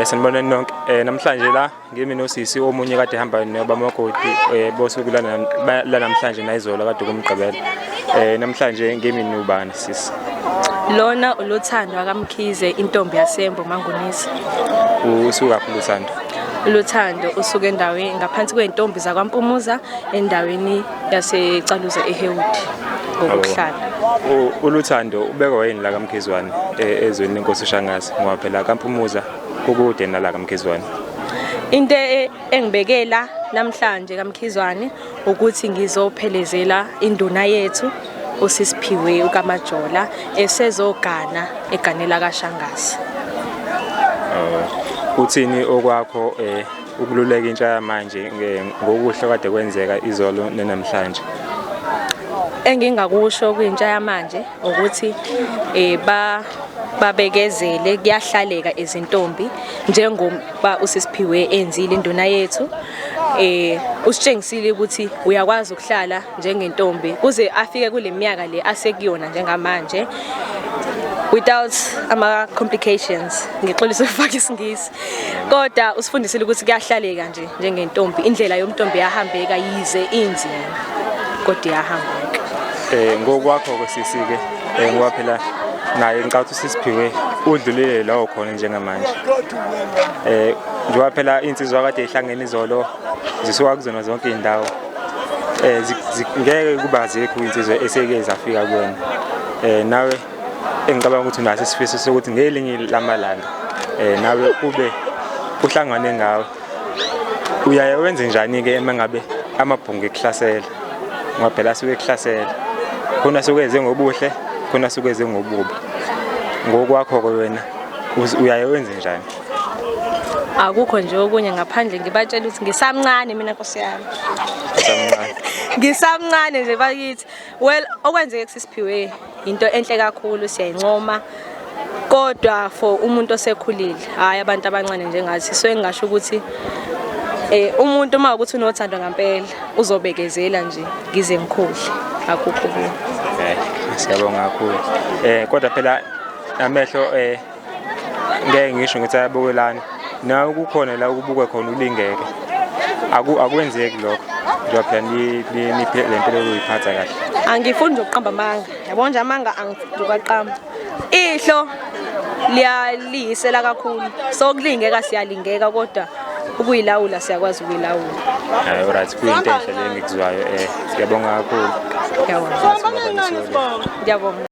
Sanibonani nonke. Namhlanje la ngimi nosisi omunye kade ehamba nobamakoti bosuku lanamhlanje nayizolo kade kumgqibelo. Namhlanje ngimi nobani sisi? Lona uLuthando wakaMkhize, intombi yaseMbo Mangunisa. Usuka phi Luthando? Luthando usuka endaweni ngaphansi kwey'ntombi zakwaMpumuza endaweni yaseCaluza eHewood ngokuhlala. ULuthando ubekwa yini la kaMkhizwane ezweni lenkosi uShangase ngoba phela kaMpumuza kukude nala kaMkhizwane. Into engibekela namhlanje kaMkhizwane ukuthi ngizophelezela induna yethu uSisiphiwe ukaMajola esezogana eganela kaShangase. Uthini okwakho ukululeka intsha yamanje ngokuhle kade kwenzeka izolo nenamhlanje? Engingakusho kwintsha yamanje ukuthi ba babekezele, kuyahlaleka izintombi njengoba uSisiphiwe enzile induna yethu. Usitshengisile ukuthi uyakwazi ukuhlala njengentombi kuze afike kule minyaka le asekuyona njengamanje without ama complications. Ngixolisa ukufaka isiNgisi, kodwa usifundisile ukuthi kuyahlaleka nje njengentombi, indlela yomntombi iyahambeka yize inzima, kodwa iyahambeka. Ngokwakho ke sisi ke, ngoba phela naye ngicabanga ukuthi uSisiphiwe udlulile la khona njengamanje. Njengoba phela insizwa kade ihlangene izolo zisuka kuzona zonke izindawo, ngeke kuba zikho insizwa eseke zafika kuwena. Nawe engicabanga ukuthi unaso isifiso sokuthi ngelinye lamalanga nawe ube uhlangane ngawe. Uyaye wenze njani ke uma ngabe amabhungu ekuhlasela? Ngoba phela asuke ekuhlasela. Khona asuke eze ngobuhle, khona asuke eze ngobubi. Ngokwakho ke wena uyaye wenze njani? Akukho nje okunye ngaphandle ngibatshela ukuthi ngisamncane mina, Nkosi yami. Usamncane. Ngisamncane nje bakithi. Well, okwenzeke kuSisiphiwe into enhle kakhulu, siyayincoma. Kodwa for umuntu osekhulile, hayi abantu abancane njengathi, so engingasho ukuthi umuntu uma ukuthi unothando ngempela uzobekezela nje ngize ngikhule, akukho okunye. Siyabonga kakhulu. Kodwa phela amehlo ngeke ngisho ngithi ayabukelana. Nawe kukhona la ukubukwe khona ulingeke. Akwenzeki lokho. Njengoba phela le mpilo uyiphatha kahle. Angifuni nje ukuqamba amanga. Yabo nje amanga angifuni ukuqamba. Ihlo liyaliyisela kakhulu. So kulingeka siyalingeka, kodwa ukuyilawula siyakwazi ukuyilawula. Hayi, alright, kuyinto enhle le engikuzwayo. Siyabonga kakhulu. Ngiyabonga. Ngathi ungaba nosuku oluhle. Ngiyabonga.